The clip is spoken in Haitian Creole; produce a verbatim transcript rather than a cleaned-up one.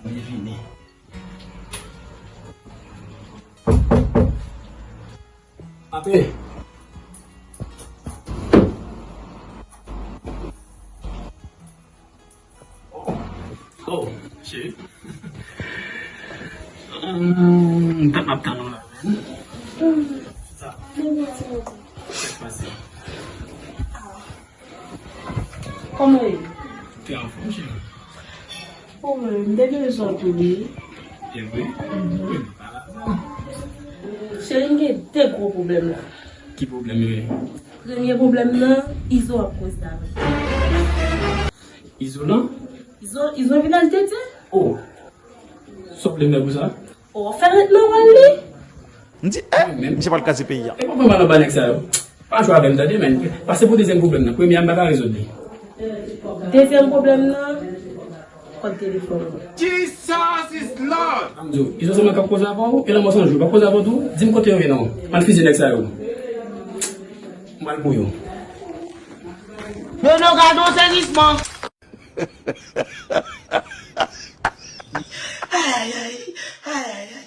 Li vini. Antre. Oh, cheri. Hum, m t ap tann ou la, menn. Sa k pase? Kòman w ye? Te anfòm, cheri. O, m te bezwen w tou, wi. E vre? Wi, m pa la. Cheri, m gen de gwo pwoblèm la. Ki pwoblèm yo ye? Premye pwoblèm nan, Izo ap koze avè m. Izo nan? Izo, Izo vin al tete. Oh! Sa w vle m fè pou sa? Oh, fè rent nan wòl li. M di, eh, misye pral kraze peyi a. E pa fè mal anba nèg sa yo. Pa jwe avè m, tande, men. Pase pou dezyèm pwoblèm nan. Premye a, m pa ka rezoud li. Dezyèm pwoblèm nan, kòd telefòn mwen. Jesus is Lord! Ann di w, Izo sèlman k ap koze avè w, e lanmò san jou, pa koze avè w tou, di m kote yo ye non. Ann fize nèg sa yo. M pral pou yo. Dodo, gade yon sezisman! Ay, ay, ay, ay, ay.